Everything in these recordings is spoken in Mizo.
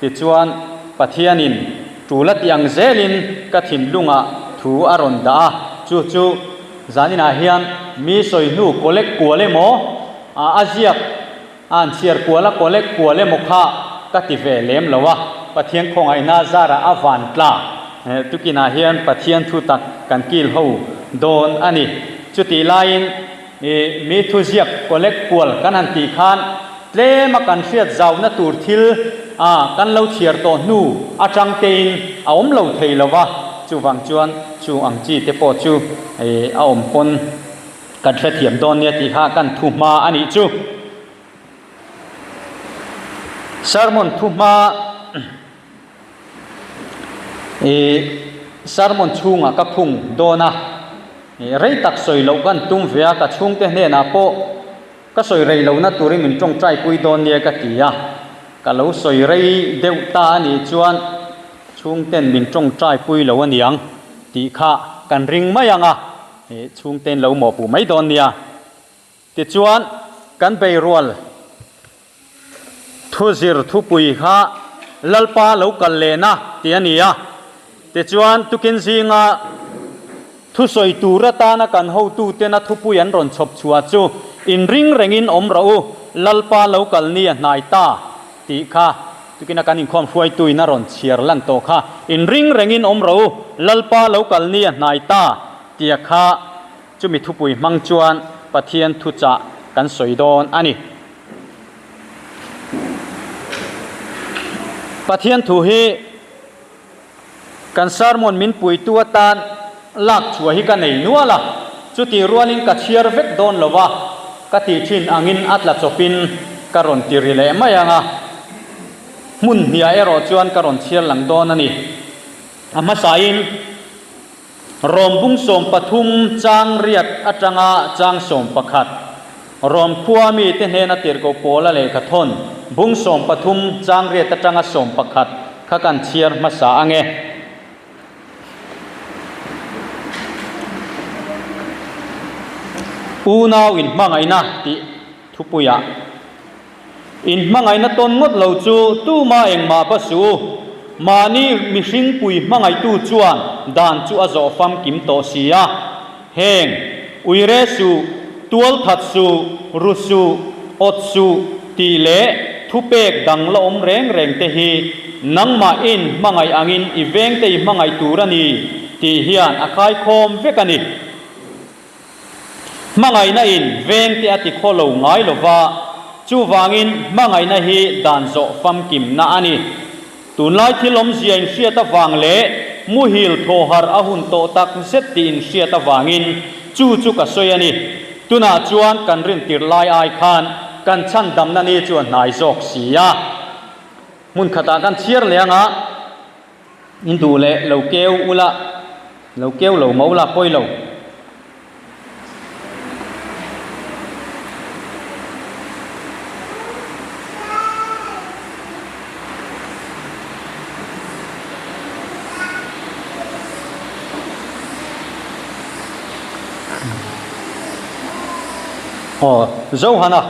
Tichuan, Pathianin tul a tih ang zelin ka thinlungah thu a rawn dah a, chu chu zaninah hian mi sawi hnu kawlek kual emaw, a ziak a an chhiar kual a kawlek kual emaw kha ka ti ve lem lo a, Pathian khawngaihna zarah a van tla. Tukinah hian Pathian thu tak kan kil ho dawn a ni. Chutih laiin mi thu ziak kawlek kual kan han tih khan, Tlema kan hriat zauna tur thil a kan lo chhiar tawh hnu atang tein a awm lo thei lo va, chuvang chuan chung ang chi te pawh chu a awm pawn kan hrethiam dawn nia tih kha kan thu hma a nih chu. Sermon thu hma ih sermon chhungah ka khung dawn a, rei tak sawi loh kan tum ve a, ka chhungte hnenah pawh Ka sawi rei lohna turin min tawngtai pui dawn nia ka ti a, ka lo sawi rei deuh ta a nih chuan chhungten min tawngtai pui lo aniang tih kha kan ring mai ang a, chhungten lo mawhpuh mai dawn nia. Tichuan kan beirual thuzir thupui kha Lalpa lo kal lehna tih a ni a, tichuan tukin zinga Thusawi tur atana kan hotutena thupui an rawn chhawp chhuah chu, Inring rengin awm rawh u, Lalpa lo kal ni a hnai ta, tih kha tukina kan inkhawm hruaituin a rawn chhiar lan tawh kha. Inring rengin awm rawh u, Lalpa lo kal ni a hnai ta, tia kha chumi thupui hmang chuan Pathian thuchah kan sawi dawn a ni. Pathian thu hi. Kan sermon min puitu atan lak chhuah hi ka nei nual a, chutih rualin ka chhiar vek dawn lo va, ka tih thin angin a tla chawpin ka rawn ti ri leh mai ang a, hmun hniah erawh chuan ka rawn chhiar lang dawn a ni. A hmasain Rawm bung 13 chang riat atanga chang 11, Rawm khua mite hnena tirhkoh Paula lehkha thawn bung 13 chang riat atanga 11 kha kan chhiar hmasa ang e. Unau inhmangaihna tih thupuiah Inhmangaihna tawn ngawt lo chu tuma engmah va su u. Mahni mihringpui hmangaihtu chuan dan chu a zawh famkim tawh si a. Heng, uire suh, tualthat suh, ru suh, awt suh tih leh thupek dang la awm reng reng te hi nangmah in hmangaih angin i vengte i hmangaih tur a ni tih hian a khaikhawm vek a ni. Hmangaihna in veng te a ti khaw lo ngai lo va, chuvangin hmangaihna hi dan zawh famkimna a ni. Tunlai thil awmzia in hriat avang leh muhil thaw harh a hun tawh tak zet tih in hriat avangin chu chu ka sawi a ni. Tunah chuan kan rintir lai ai khan kan chhandamna ni chu a hnai zawk si a. Hmun khatah kan chhiar leh anga In duh leh lo keu ula, lo keu lo mo la pawi lo. Aw, Zohana,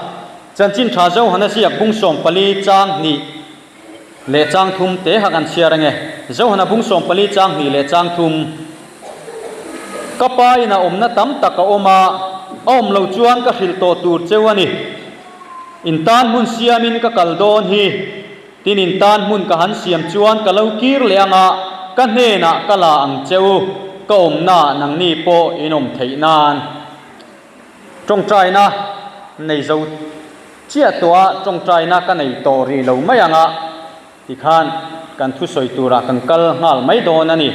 Chanchin Tha Zohana ziak bung 14 chang hnih. Leh chang thum te kha kan chhiar ange. Zohana bung 14 chang hnih leh chang thum. Ka pa in a awmna tam tak a awm a, a awm lo chuan ka hrilh tawh tur cheu a ni. In tan hmun siamin ka kal dawn hi. Tin in tan hmun ka han siam chuan ka lo kir leh anga ka hnenah ka la ang cheu. Ka awmna nangni pawh in awm theih nan. Tawngtaina nei zo chiah tawh a, tawngtaina ka nei tawh rih lo mai ang a, tikhan kan thusawi turah kan kal nghal mai dawn a ni.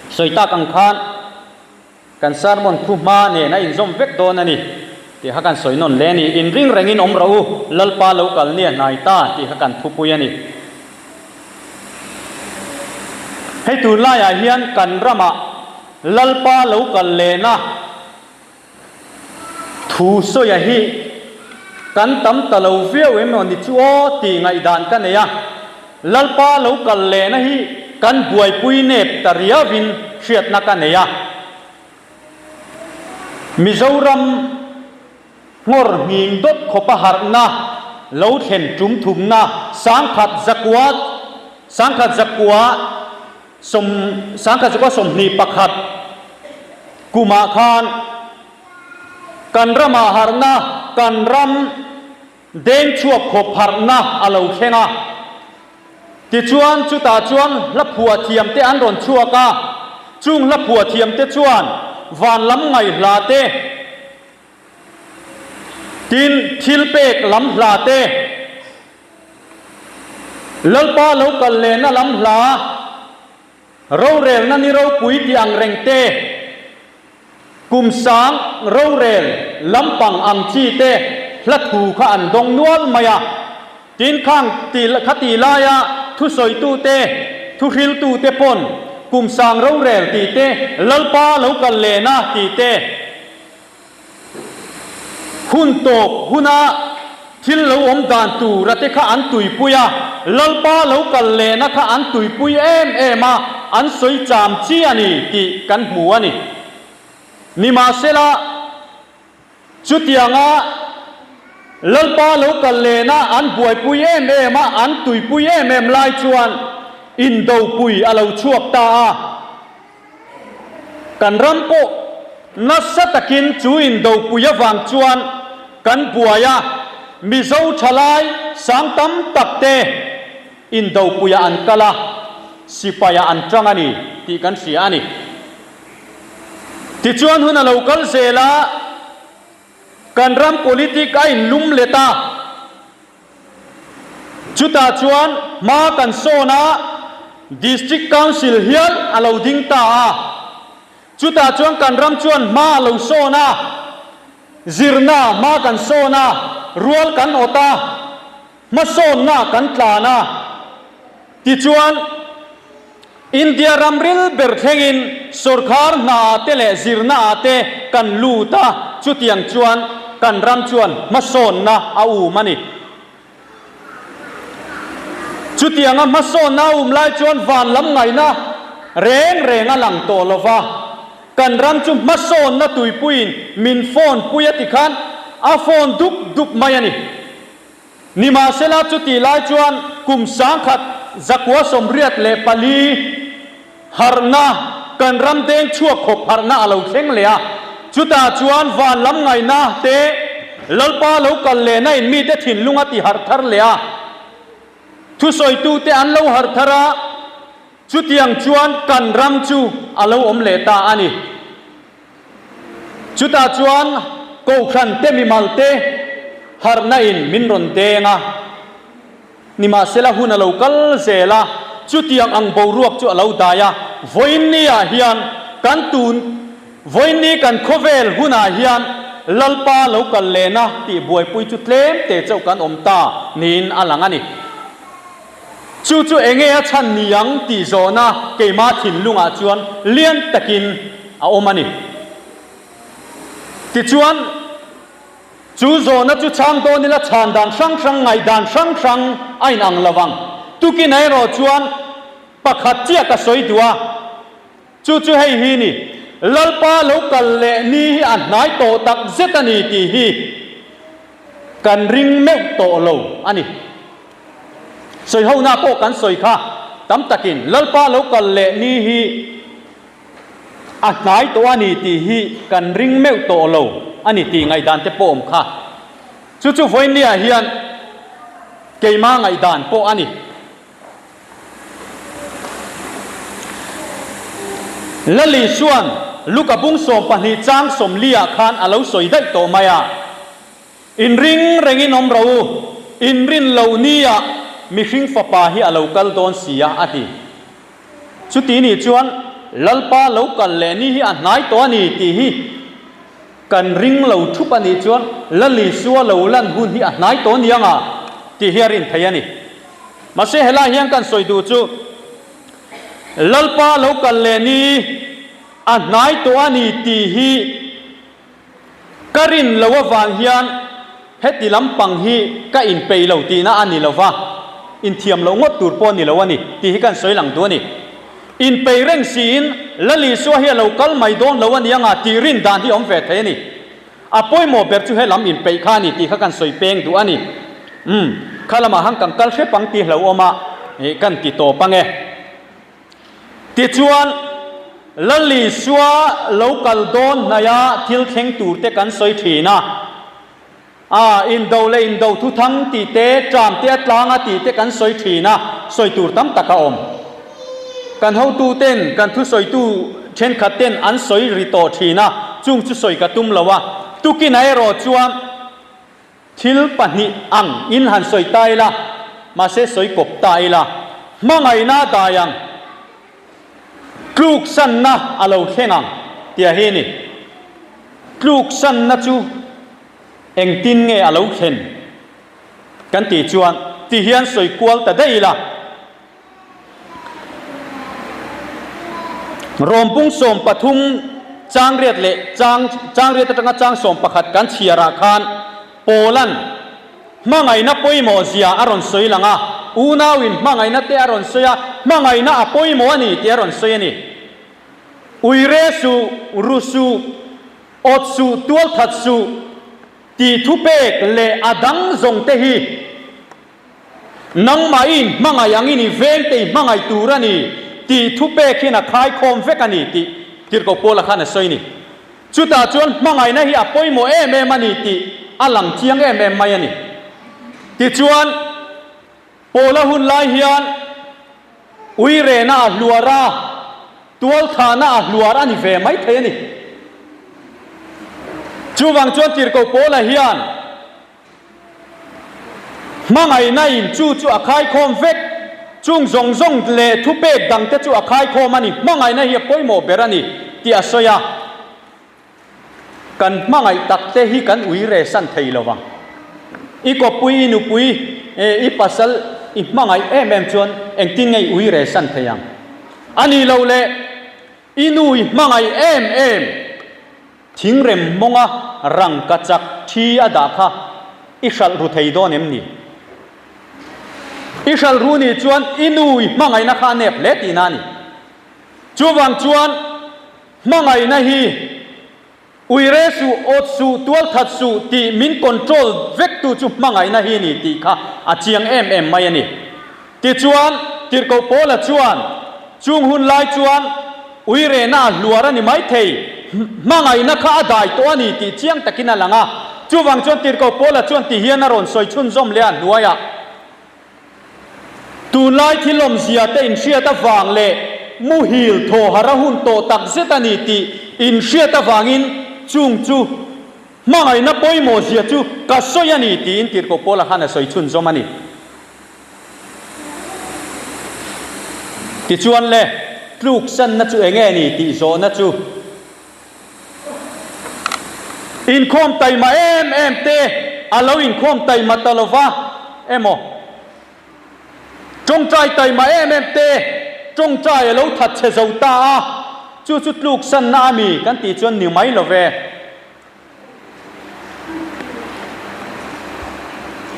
Sawi tak ang khan kan sermon thu hma nen a inzawm vek dawn a ni tih kha kan sawi nawn hle a ni. Inring rengin awm rawh u, Lalpa lo kal nia hnai ta tih kha kan thupui a ni. Hei tunlaiah hian kan ramah Lalpa lo kal lehna thu sawia hi kan tam ta lo viau em ni chu aw tih ngaihdan ka nei a, Lalpa lo kal lehna hi kan buaipui nep ta riauin hriatna ka nei a. Mizoram nghawr nghing dawt khawpa harhna. lo thlen tum thumna 1000 zakua 1000 zakua sawm 1000 zakua 21 kumah khan kan ramah harhna kan ram deng chhuak khawp harhna a lo thleng a. Tichuan chutah chuan hla phuah thiam te an rawn chhuak a, chung hla phuah thiam te chuan van lam ngaihhla te, Tin, thilpek lam hla te, Lalpa lo kal lehna lam hla, rorelna ni ropui tih ang reng te, kum sang rorel lampang ang chi te hla thu kha an dawng nual mai a. Tin, khang kha tih laia thusawitute, thuhriltute pawn kum sang rorel tih te, Lalpa lo kal lehna tih te, Hun tawp huna thil lo awm dan tura te kha an tuipui a, Lalpa lo kal lehna kha an tuipui em em a, an sawi cham chi a ni tih kan hmu a ni. Nimahsela, chutianga Lalpa lo kal lehna an buaipui em em a, an tuipui em em lai chuan indopui a lo chhuak ta a. Kan ram pawh nasa takin chu indopui avang chuan kan buai a, Mizo thalai sang tam tak te indopuiah an kal a, sipaiah an tang a ni tih kan hria a ni. Tichuan hun a lo kal zel a, kan ram politic a inlum let a, Chutah chuan hma kan sawn a, District Council hial a lo ding ta a. Chutah chuan kan ram chuan hma a lo sawn a, zirna hma kan sawn a, rual kan awt a, hmasawnna kan tlan a. Tichuan, India ram ril ber thlengin sawrkhar hnaah te leh zirnaah te kan lut a, chutiang chuan kan ram chuan hmasawnna a um a ni. Chutianga hmasawnna a um lai chuan van lam ngaihna reng reng a lang tawh lo va, kan ram chu hmasawnna tuipuiin min phone pui a ti khan a phone dup dup mai a ni. Nimahsela chutih lai chuan kum 1084 harhna kan ram deng chhuak khawp harhna a lo thleng leh a, chutah chuan van lam ngaihna te Lalpa lo kal lehna in mite thinlung a ti harh thar leh a, thusawitute an lo harh thar a, chutiang chuan kan ram chu a lo awm leh ta a ni. Chutah chuan Kohhran te mimal te harhna in min rawn deng a, nimahsela hun a lo kal zel a, chutiang ang boruak chu a lo dai a, vawiinni ah hian kan tun vawiinni kan khawvel hunah hian Lalpa lo kal lehna tih buaipui chu tlem te chauh kan awm ta niin a lang a ni. Chu chu enge a chhan ni ang tih zawhna keimah thinlungah chuan lian takin a awm a ni. Tichuan, chu zawhna chu chhang dawn ila chhan dan hrang hrang, ngaihdan hrang hrang a inang lo vang. Tukin erawh chuan pakhat chiah ka sawi duh a. Chu chu hei hi ni, Lalpa lo kal leh ni hi a hnai tawh tak zet a ni tih hi kan ring meuh tawh lo a ni. Sawihona pawh kan sawi kha tam takin Lalpa lo kal leh ni hi a hnai tawh a ni tih hi kan ring meuh tawh lo a ni tih ngaihdan te pawh awm kha. Chu chu vawiinniah hian keimah ngaihdan pawh a ni. Lali chuan Luka bung 12 chang 40 ah khan a lo sawi daih tawh mai a, Inring rengin awm ro u, inrin loh nia mihring fapa hi a lo kal dawn si a, a ti. Chuti nih chuan Lalpa lo kal leh ni hi a hnai tawh a ni tih hi kan ring lo thup a nih chuan Lali Sua lo lan hun hi a hnai tawh aniang a tih hi a rin theih a ni. Mahse helai hian kan sawi duh chu Lalpa lo kal leh ni a hnai tawh a ni tih hi ka rin lo avang hian heti lampang hi ka inpeih lo tihna a ni lo va, inthiam loh ngawt tur pawh a ni lo a ni tih hi kan sawi lang duh a ni. Inpeih reng siin Lal Isua hi a lo kal mai dawn lo a ni anga tih rin dan hi a awm ve thei a ni. A pawimawh ber chu he lam inpeih kha a ni tih kha kan sawi peng duh a ni. Umm, kha lamah han kan kal hrep ang tih hlauhawm a, ih kan ti tawp ang e. Tichuan, Lal Isua lo kal dawn hnaia thil thleng turte kan sawi thin a. A, indo leh indo thuthang tih te, ṭam te a tlang a tih te kan sawi thin a, sawi tur tam tak a awm. Kan hotuten, kan thusawitu thenkhat ten an sawi ri tawh thin a, chung chu sawi ka tum lo a. Tukinah erawh chuan thil pahnih ang in han sawi ta ila, mahse sawi kawp ta ila, hmangaihna a dai ang, tluksanna a lo thleng ang tia hi a ni. Tluksanna chu engtin nge a lo thlen kan tih chuan ti hian sawi kual ta daih ila. Rawmpung 13 changriat leh chang changriat atanga chang 11 kan chhiarah khan Paula'n hmangaihna pawimawh zia a rawn sawi lang a, unauin hmangaihna te a rawn sawi a, hmangaihna a pawimawh a ni tih a rawn sawi a ni. Uire suh, ru suh, awt suh, tual that suh tih thupek leh a dang zawng te hi nangmah i inhmangaih angin i vengte i hmangaih tur a ni tih thupek hian a khaikhawm vek a ni tih Tirhkoh Paula khan a sawi a ni. Chutah chuan hmangaihna hi a pawimawh em em a ni tih a lang chiang em em mai a ni. Tichuan, Paula hun lai hian uirehna a hluar a, tualthahna a hluar a ni ve mai thei a ni. Chuvang chuan Tirhkoh Paula hian hmangaihna in chu chu a khaikhawm vek, chung zawng zawng leh thupek dangte chu a khaikhawm a ni, hmangaihna hi a pawimawh ber a ni tih a sawi a. Kan hmangaih tak te hi kan ui re san thei lo vang. I kawppui, i nupui, i pasal i hmangaih em em chuan engtin nge i ui re san thei ang? A nih loh leh i nu i hmangaih em em thingrem mawnga rangka chak thi a dah kha i hralh ru thei dawn em ni? I hralh ru nih chuan i nu i hmangaihna kha a nep hle tihna a ni. Chuvang chuan Hmangaihna hi uire suh, awt suh, tualthat suh tih min control vektu chu hmangaihna hi a ni tih kha a chiang em em mai a ni. Tichuan, Tirhkoh Paula chuan chung hun lai chuan uirehna a hluar a ni mai thei, hmangaihna kha a dai tawh a ni tih chiang takin a lang a. Chuvang chuan Tirhkoh Paula chuan ti hian a rawn sawi chhunzawm leh a hnuaiah. Tunlai thil awmzia te inhriat avang leh muhil thawhar a hun tawh tak zet a ni tih inhriat avangin chung chu hmangaihna pawimawh zia chu ka sawi a ni tiin Tirhkoh Paula khan a sawi chhunzawm a ni. Tichuan le, tluksanna chu enge ni tih zawhna chu Inkhawm taima em em te a lo inkhawm taima ta lova emaw, tawngtai taima em em te tawngtai a lo that chhe zo ta a, chu chu tluksanna a mi kan tih chuan ni mai lo ve.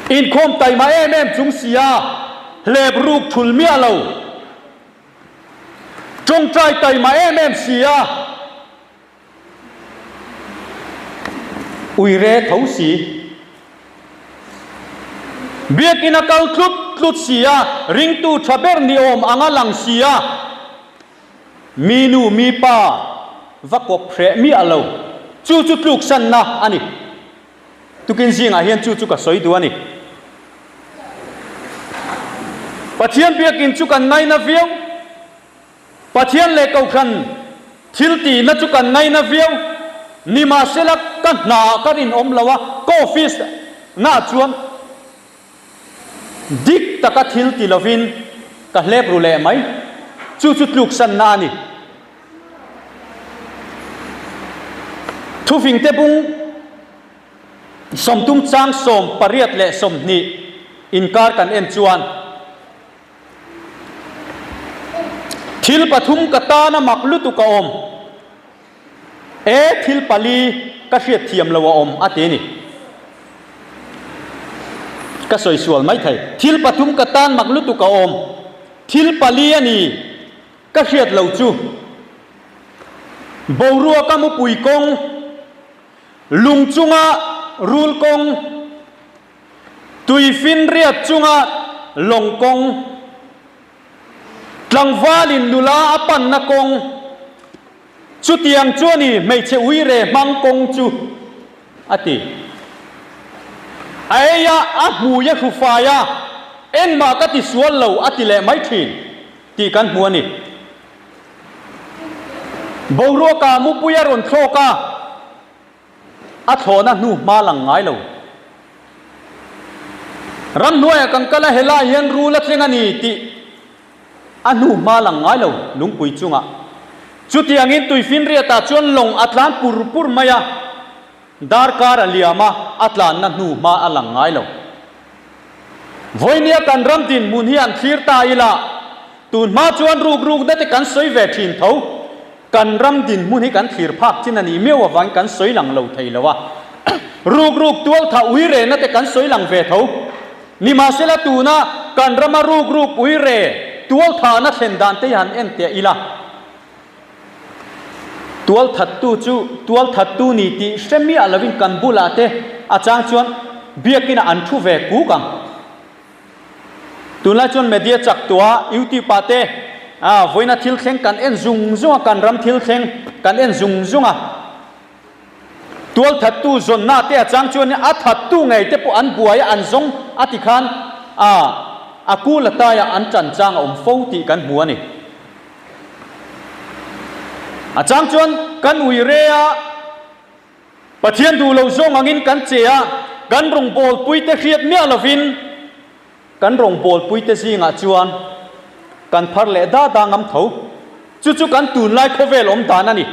Inkhawm taima em em chung sia hlep ruk thul miah lo. Tawngtai taima em em si a, uire tho si. Biakin a kal tlut tlut si a, ringtu tha ber ni awm ang a lang si a, mi nu mi pa va kawp hreh miah lo. Chu chu tluksanna a ni. Tukin zingah hian chu chu ka sawi duh a ni. Pathian biakin chu kan ngaina viau. Pathian leh Kohhran thil tihna chu kan ngaina viau. Nimahsela ka hnaah ka rinawm lo a, ka office naah chuan dik taka thil ti lovin ka hlep ru leh mai. Chu chu tluksanna a ni. Thufingte bung 30 chang 18 leh 20 inkar kan en chuan thil pathum ka tana mak lutuk a awm e, thil pali ka hriat thiam lo a awm a ti a ni. Ka sawi sual mai thei. Thil pathum ka tan mak lutuk a awm, thil pali a ni. Ka hriat lo chu boruaka mupui kawng, lung chunga rul kawng, Tuifinriat chunga lawng kawng, tlangvalin nula a panna kawng, chutiang chu a ni hmeichhe uire hmang kawng chu, a ti. A ei a, a hmui a hru fai a, engmah ka ti sual lo a ti leh mai thin tih kan hmu a ni. Boruakah mupui a rawn thlawk a. A thlawhna hnu hma lang ngai lo. Ramhnuaiah kan kal a, helai hian rul a thleng a ni tih a hnu hma lang ngai lo lungpui chungah. Chutiangin tuifinriatah chuan lawng a tlan pur pur mai a, darkar a liam a, a tlanna hnu hma a lang ngai lo. Vawinia kan ram dinhmun hi an thlir ta ila, tun hma chuan ruk rukna te kan sawi ve thin tho. Kan ram dinhmun hi kan thlir phak chin a nih miau avangin kan sawi lang lo thei lo a. Ruk ruk tual tha ui rehna te kan sawi lang ve tho. Nimahsela tuna kan rama ruk ruk ui re tual thahna thlen dan te hi han en teh ila. Tual thattu chu tual thattu ni tih hre miah lovin kan bulah te a chang chuan biakinah an thu ve kuk ang. Tunlai chuan media chak tua YouTube ah te vawiina thil thleng kan en zung zung a, kan ram thil thleng kan en zung zung a. Tualthattu zawnna te a chang chuan a thattu ngei te pawh an buai a, an zawng a ti khan a kul a taia an tan chang a awm fo tih kan hmu a ni. A chang chuan kan ui re a. Pathian duh lo zawng angin kan che a, kan rawngbawlpuite hriat miah lovin kan rawngbawlpuite zingah chuan kan phar leh da da ngam tho. Chu chu kan tunlai khawvel awm dan a ni.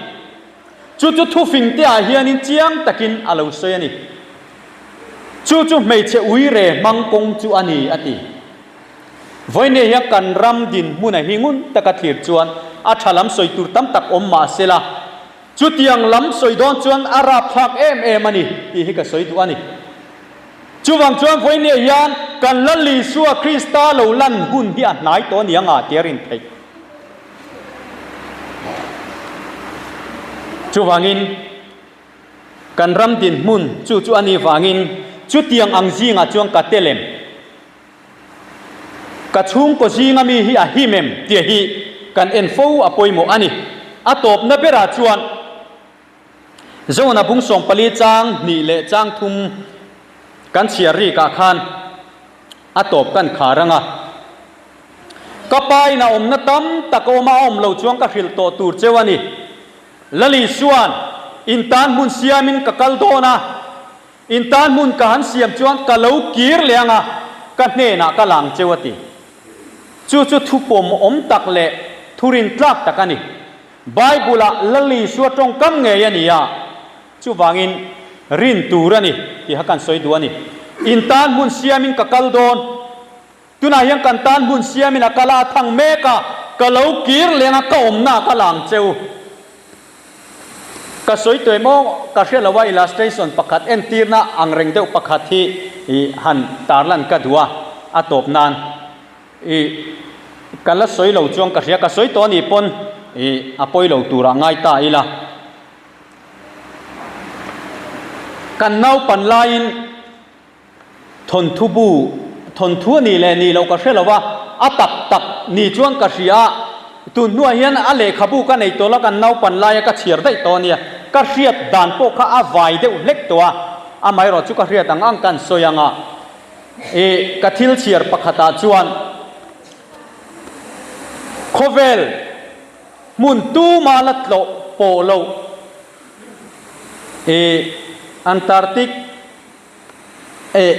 Chu chu thufingte ah hianin chiang takin a lo sawi a ni. Chu chu hmeichhe uire hmang kawng chu a ni, a ti. Vawinia hian kan ram dinhmun a hi ngun taka thlir chuan a tha lam sawi tur tam tak awm mah se la, Chutiang lam sawi dawn chuan a rapthlak em em a ni tih hi ka sawi duh a ni. Chuvang chuan vawinia hian kan Lal Isua Krista lo lan hun hi a hnai tawh a ni anga tia rin theih. Chuvangin kan ram dinhmun chu chu a nih vangin chutiang ang zingah chuan ka tel em? Ka chhungkaw zinga mi hi a him em tih hi kan en fo a pawimawh a ni. A tawpna berah chuan Zona bung 14 chang hnih leh chang thum kan chhiar rikah khan a tawp kan khar ang a. Ka pa in a awmna tam tak a awm a, a awm lo chuan ka hrilh tawh tur cheu a ni. Lali chuan in tan hmun siamin ka kal dawn a. In tan hmun ka han siam chuan ka lo kir leh ang a, ka hnenah ka lang cheu a ti. Chu chu thu pawmawm tak leh thu rintlak tak a ni. Bible-ah Lal Isua tawngkam ngei a ni a, chuvangin rin tur a ni tih kha kan sawi duh a ni. In tan hmun siamin ka kal dawn. Tunah hian kan tan hmun siamin a kal a, a thang mek a, ka lo kir leh ang a, ka awmnaah ka lang cheu. Ka sawi tuai maw? Ka hre lo a, illustration pakhat entirna ang reng deuh pakhat hi i han tarlan ka duh a, a tawp nan i ka la sawi lo chuan ka hria, ka sawi tawh a nih pawn i a pawi lo turah ngai ta ila. Kan naupan laiin. Thawnthu bu, thawnthu a nih leh nih loh ka hre lo a, a tak tak ni chuan ka hria a, tun hnuah hian a lehkhabu ka nei tawh la, kan naupan laia ka chhiar daih tawh a nia, ka hriat dan pawh kha a vai deuh hlek tawh a, amaherawh chu ka hriat ang ang kan sawi ang a, ih ka thil chhiar pakhatah chuan khawvel hmun tuma la tlawh pawh loh ih Antarctic Eh,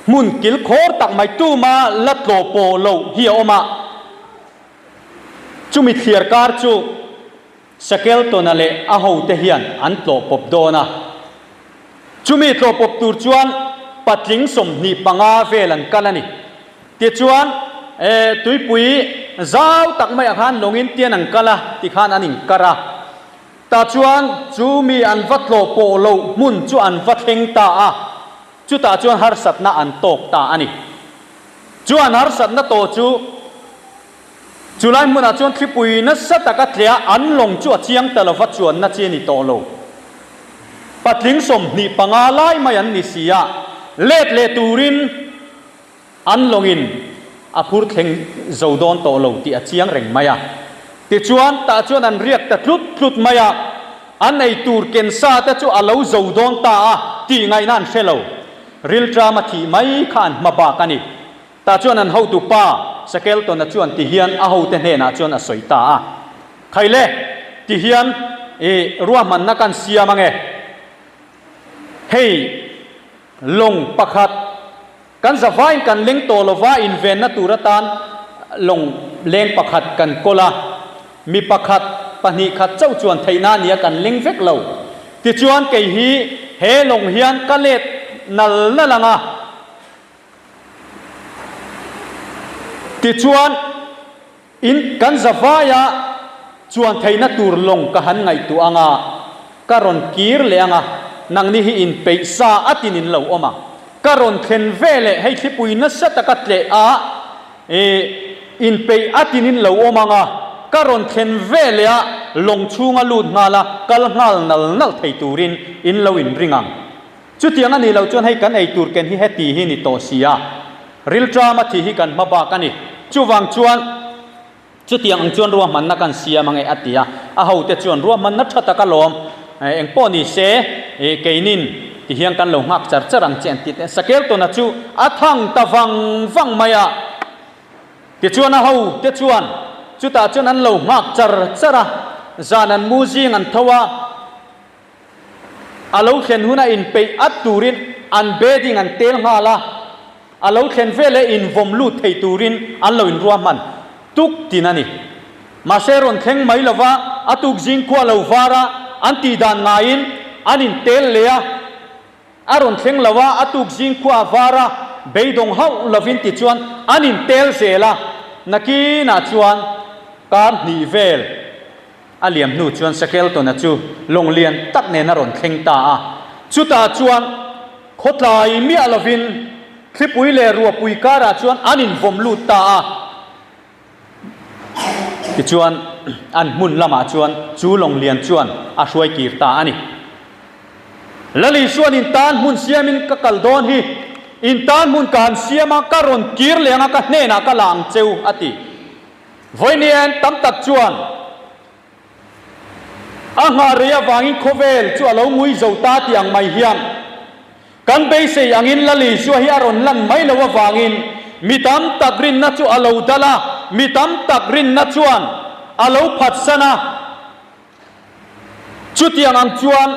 hmun kil khawr tak mai tuma la tlawh pawh loh hi a awm a, chumi thliar kar chu Shackleton-a leh a hote hian an tlawh pawp dawn a. Chumi tlawh pawp tur chuan patling 25 vel an kal a ni. Tichuan, eh, tuipui zau tak maiah khan lawngin tian an kal a, tikhan an inkar a. Tah chuan chu mi an va tlawh pawh loh hmun chu an va thleng ta a, chutah chuan harsatna an tawk ta a ni. Chu an harsatna tawh chu chulai hmunah chuan thlipui nasa taka tleh a, an lawng chu a chiang ta lova chuanna chi a ni tawh lo. Patling 25 lai mai an ni si a, Let leh turin an lawngin a phur thleng zo dawn tawh lo tih a chiang reng mai a. Tichuan, tah chuan an riak ta tlut tlut mai a, an ei tur ken sa te chu a lo zo dawn ta a tih ngaihna an hre lo. Rilṭam a thih mai kha an hma bak a ni. Tah chuan an hotu pa Shackleton-a chuan ti hian a hote hnenah chuan a sawi ta a, Khaile, ti hian i ruahmanna kan siam ange. Hei lawng pakhat kan zavain kan leng tawh lova invenna tur atan lawng leng pakhat kan kawl a, mi pakhat pahnih khat chauh chuan theihna a nia kan leng vek lo. Tichuan kei hi he lawng hian ka let nal nal ang a. Tichuan, in kan zavaia chuan theihna tur lawng ka han ngaihtuah ang a, ka rawn kir leh ang a, nangni hi inpeih sa a tin in lo awm ang. Ka rawn thlen ve leh hei thlipui nasa taka tleh a, ih, inpeih a tin in lo awm ang a, ka rawn thlen ve leh a, lawng chhunga lut nghal a, kal nghal nal nal thei turin in lo inring ang. Chutiang a nih loh chuan hei kan ei tur ken hi heti hi ni tawh si a, rilṭam a thih hi kan hma bak a ni. Chuvang chuan chutiang ang chuan ruahmanna kan siam ange a ti a, a hote chuan ruahmanna ṭha tak alawm, eng pawh ni se keinin ti hian kan lo nghak char char ang che an ti teh. Sakeltawna chu a thang ta vang vang mai a, tichuan a hote chuan chutah chuan an lo nghak char char a, zan an mu zing an tho a, A lo thlen huna inpeih at turin an bedding an tel nghal a, a lo thlen veleh invawm lut thei turin an lo inruahman tuk tin a ni. Mahse rawn thleng mai lova a tuk zing khua lo var a, an tih dan ngaiin an intel leh a, a rawn thleng lo a, a tuk zing khua var a, beidawng hauh lovin tichuan an intel zel a, nakinah chuan kar hnih vel A liam hnu chuan Shackleton-a chu lawng lian tak nen a rawn thleng ta a. Chutah chuan khawtlai miah lovin thlipui leh ruahpui karah chuan an invawm lut ta a. Tichuan an hmun lamah chuan chu lawng lian chuan a hruai kir ta a ni. Lali chuan in tan hmun siamin ka kal dawn hi, in tan hmun ka han siam a, ka rawn kir leh ang a, ka hnenah ka la ang cheu, a ti. Vawiin tam tak chuan a nghah rei avangin khawvel chu a lo ngui zo ta tih ang mai hian kan beisei angin Lal Isua hi a rawn lan mai lo avangin mi tam tak rinna chu a lo dal a, mi tam tak rinna chuan a lo phatsan a. Chutiang ang chuan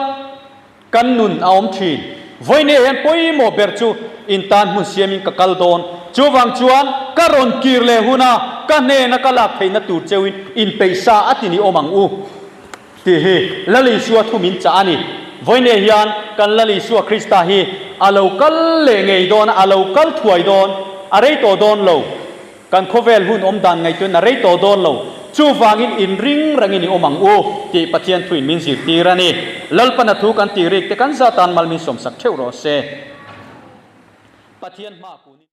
kan nun a awm thin. Vawinia hian pawimawh ber chu in tan hmun siamin ka kal dawn. Chuvang chuan ka rawn kir leh huna ka hnena ka lak theihna tur cheuin inpeih sa a ti ni awm ang u tih hi Lal Isua thu min chah a ni. Vawinia hian kan Lal Isua Krista hi a lo kal leh ngei dawn a, a lo kal thuai dawn, a rei tawh dawn lo. Kan khawvel hun awm dan ngaihtuahna rei tawh dawn lo, chuvangin inring rengin i awm ang u, tih Pathian thuin min zirtir a ni. Lalpana thu kan tih rik te kan zatan mal min sawmsak theuh rawh se. Pathian hma kun in.